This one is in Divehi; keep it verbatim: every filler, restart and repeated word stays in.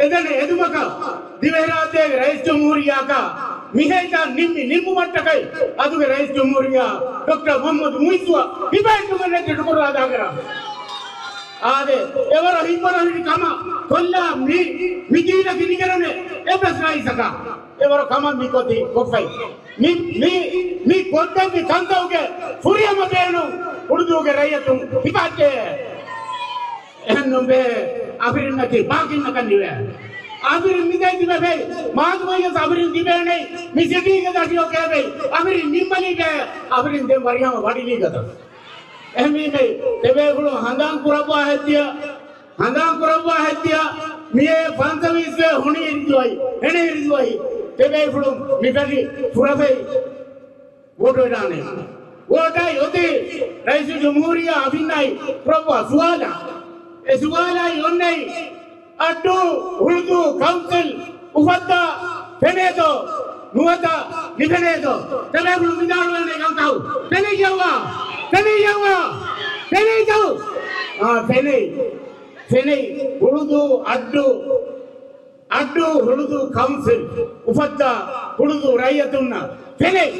އެދެން އެދުމަކަށް ދިވެހިރާއްޖޭގެ ރައީސް ޖުމްހޫރިއްޔާއަކާ މިހޭތާ ނިންމި ނިންމުމަށްޓަކައި އަދުގެ ރައީސް ޖުމްހޫރިއްޔާ ޑޮކްޓަރ މުޙައްމަދު މުޢިއްޒުއަށް ހިފައިން ނުގަންނައްޖެ ޝުކުރު އަދާކުރަން. އާދެ، އެވަރަށް ހިތްވަރު ހިނި ކަމަށް ކޮށްލާ މި، މި ދީނަކީ ނިކަނުނެ އެއްވެސް ރައީސަކާ އެވަރަށް ކަމަށް މި ކޮށްދީ ކޮށްފައި. މި، މި، މި ކޮށްދެއްވި ކަންތައްގެ ފުރިހަމަ ބޭނުން އުޅުދޫގެ ރައްޔިތުން ހިފައްޖެ. އެހެން ނުބޭ، އަފިރިންނަކީ ބާކީންނަކަށް ނިވޭ. އަފިރިން މިދޭ ތިބެފައި، މާދުމައްޔަސް އަފިރިން ތިބޭނެ، މި ސިޓީގެ ދަށި އޮކޭފައި، އަފިރިން ނިންމަނީބޭ، އަފިރިން ދެން ވަރިހަމަ ވަޑިލީގަތަ. އެހެންވީމައި، ތެބޭފުޅުން ހަނދާން ކުރައްވާ ހެއްދިޔަ، ހަނދާން ކުރައްވާ ހެއްދިޔަ، މިއޭ ފަންސަވީސް ހޮނި އިރިދުއައި، ހެނި އިރިދުއައި، ތެބޭފުޅުން މި ފެށި ފުރަފައި. ވޯޓު ވެޑާނެ. ވޯޓާއި އޮތީ ރައީސުލްޖުމްހޫރިއްޔާ އަފިންނާއި ކުރައްވާ ސުވާލާ. އެ ސުވާލާއި އޮންނައި އައްޑޫ ހުޅުދޫ ކައުންސިލް އުފައްދާ ފެނޭތޯ ނުވަތަ ނިފެނޭތޯ؟ ތެބޭފުޅުން ވިދާޅުވޭނެ ކަންކަހު. ފެނެއްޔައްވާ؟ ފެނެއްޔައްވާ؟ ފެނެއްތޯ؟ އާ، ފެނެއް. ފެނެއް. ހުޅުދޫ އައްޑޫ އައްޑޫ ހުޅުދޫ ކައުންސިލް އުފައްދާ ހުޅުދޫ ރައްޔިތުންނަށް ފެނެއް.